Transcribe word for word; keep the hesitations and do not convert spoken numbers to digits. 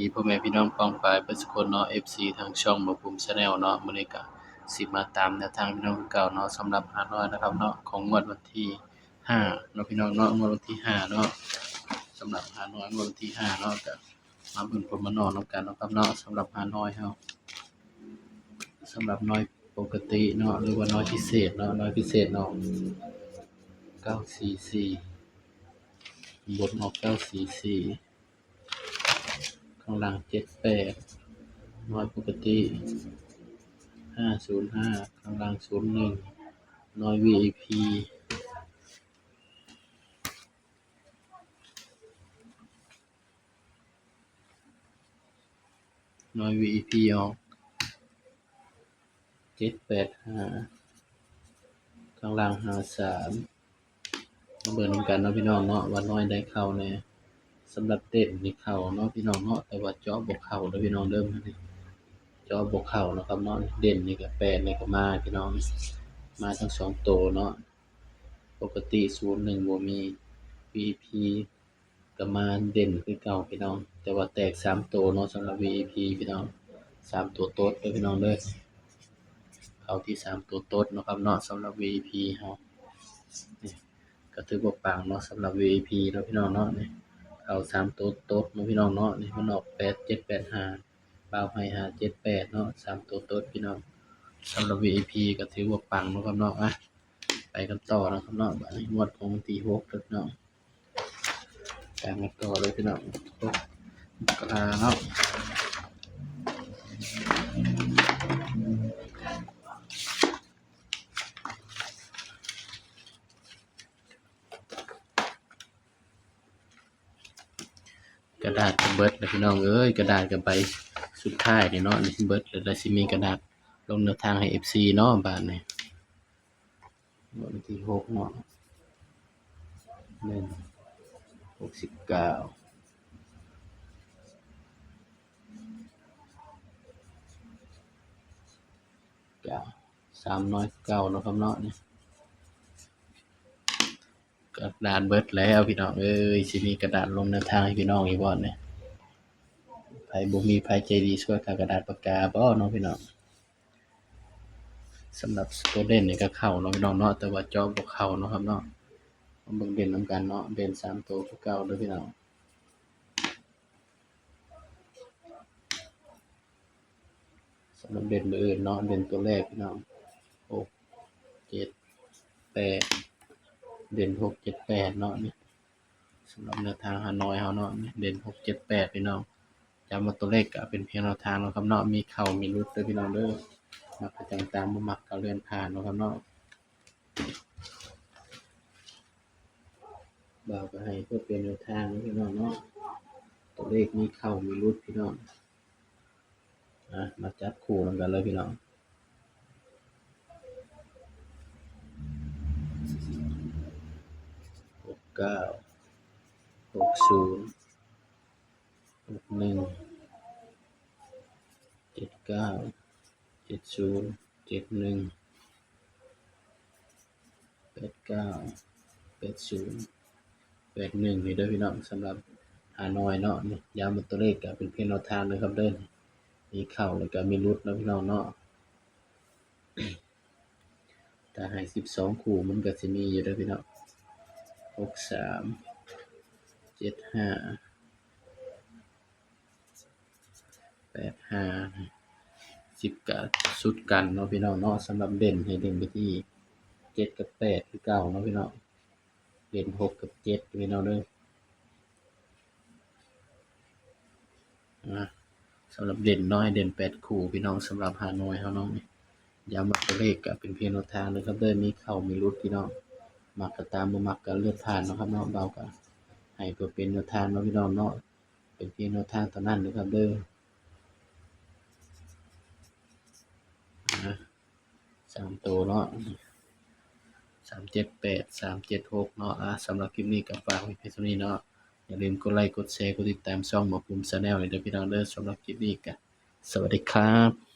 ดีพ่อแม่พี่น้องป้องปายเบิดสุคนเนาะ เอฟซี ทางช่องบ่าวภูมิ Channel เนาะ มื้อนี้ก็สิมาตามแนวทางพี่น้องคือเก่าเนาะ สำหรับฮานอยนะครับเนาะ ของงวดวันที่ห้าเนาะพี่น้องเนาะ งวดวันที่ห้าเนาะ สำหรับฮานอยงวดวันที่ห้าเนาะ ก็มาเบิ่งผลมานอนนำกันเนาะครับเนาะ สำหรับฮานอยเฮา สำหรับนอยปกติเนาะ หรือว่านอยพิเศษเนาะ นอยพิเศษเนาะ เก้าสี่สี่ บนออก เก้าสี่สี่ ข้างล่าง เจ็ดแปด นอยปกติ ห้าศูนย์ห้า ข้างล่าง ศูนย์หนึ่ง นอย วี ไอ พี นอย วี ไอ พี ออก เจ็ดแปดห้า ข้างล่าง ห้าสาม มาเบิ่งนำกันเนาะพี่น้องเนาะ ว่านอยได้เข้าแน่ สำหรับเด่นนี่เข้าเนาะพี่น้องเนาะ แต่ว่าเจาะบ่เข้าเด้อพี่น้องเด้อ เจาะบ่เข้าเนาะครับเนาะ เด่นนี่ก็ แปดนี่ก็มาพี่น้อง มาทั้งสองตัวเนาะ ปกติ ศูนย์หนึ่ง บ่มี วี ไอ พี ก็มาเด่นคือเก่าพี่น้อง แต่ว่าแตกสามตัวเนาะ สำหรับ วี ไอ พี พี่น้อง สามตัวโต๊ดเด้อพี่น้องเด้อ เข้าที่สามตัวโต๊ดเนาะครับเนาะ สำหรับ วี ไอ พี เฮา นี่ก็ถือว่าปังเนาะ สำหรับ วี ไอ พี เนาะพี่น้องเนาะ นี่เข้าสามตัวโต๊ดเนาะพี่น้องเนาะ นี่มันออก แปดเจ็ดแปดห้า บ่าวให้ ห้าเจ็ดแปด เนาะ สามตัวโต๊ดพี่น้อง สำหรับ วี ไอ พี ก็ถือว่าปังเนาะครับเนาะ อ่ะ ไปกันต่อนะครับเนาะ บัดนี้งวดของวันที่หกครับเนาะ ตามกันต่อเลยพี่น้อง หกมกราเนาะ กระดาษก็เบิดแล้วพี่น้องเอ้ย กระดาษก็ใบสุดท้ายนี่เนาะ นี่เบิดแล้ว แล้วสิมีกระดาษลงแนวทางให้ เอฟซี เนาะ บาดนี้ งวดวันที่หกเนาะ หนึ่ง หกสิบเก้า เก้า สามน้อยเก้าเนาะครับเนาะ นี่ กระดาษเบิดแล้วพี่น้องเอ้ย สิมีกระดาษลงแนวทางให้พี่น้องอีกบ่เนี่ย ไผบ่มีไผใจดีช่วยค่ากระดาษปากกาบ่เนาะพี่น้อง สำหรับตัวเด่นนี่ก็เข้าเนาะพี่น้องเนาะ แต่ว่าเจาะบ่เข้าเนาะครับเนาะ มาเบิ่งเด่นนำกันเนาะ เด่นสามตัวคือเก่าเด้อพี่น้อง สำหรับเด่นมื้ออื่นเนาะ เด่นตัวแรกพี่น้อง หกเจ็ดแปด เด่น หกเจ็ดแปด เนาะ นี่ สำหรับแนวทางฮานอยเฮาเนาะ นี่ เด่น หกเจ็ดแปด พี่น้อง ย้ำว่าตัวเลขก็เป็นเพียงแนวทางเนาะครับเนาะ มีเข้ามีหลุดเด้อพี่น้องเด้อ มักก็จั่งตาม บ่มักก็เลื่อนผ่านเนาะครับเนาะ บ่าวก็ให้เพื่อเป็นแนวทางเนาะพี่น้องเนาะ ตัวเลขมีเข้ามีหลุดพี่น้อง อ่ะ มาจับคู่นำกันเลยพี่น้อง หกเก้า หกศูนย์ หกหนึ่ง เจ็ดเก้า เจ็ดศูนย์ เจ็ดหนึ่ง แปดเก้า แปดศูนย์ แปดหนึ่ง นี่เด้อพี่น้อง สำหรับฮานอยเนาะ นี่ ย้ำว่าตัวเลขก็เป็นเพียงแนวทางนะครับเด้อ มีเข้าแล้วก็มีหลุดเนาะพี่น้องเนาะ ถ้าให้สิบสองคู่มันก็สิมีอยู่เด้อพี่น้อง หกสาม เจ็ดห้า แปดห้า สิบก็ชุดกันเนาะพี่น้องเนาะ สำหรับเด่นให้เด่นไปที่เจ็ดกับแปดคือเก่าเนาะพี่น้อง เด่นหกกับเจ็ดพี่น้องเด้อ อ่ะ สำหรับเด่นเนาะ ให้เด่นแปดคู่พี่น้อง สำหรับฮานอยเฮาเนาะ ย้ำว่าตัวเลขก็เป็นเพียงแนวทางนะครับเด้อ มีเข้ามีหลุดพี่น้อง มักก็ตาม บ่มักก็เลื่อนผ่านเนาะครับเนาะ บ่าวก็ให้เพื่อเป็นแนวทางเนาะพี่น้องเนาะ เป็นเพียงแนวทางเท่านั้นนะครับเด้อ อ่ะ สามตัวเนาะ สามเจ็ดแปด สามเจ็ดหก เนาะ อ่ะ สำหรับคลิปนี้ก็ฝากไว้เพียงเท่านี้เนาะ อย่าลืมกดไลค์ กดแชร์ กดติดตามช่องบ่าวภูมิ Channel เลยเด้อพี่น้องเด้อ สำหรับคลิปนี้ก็สวัสดีครับ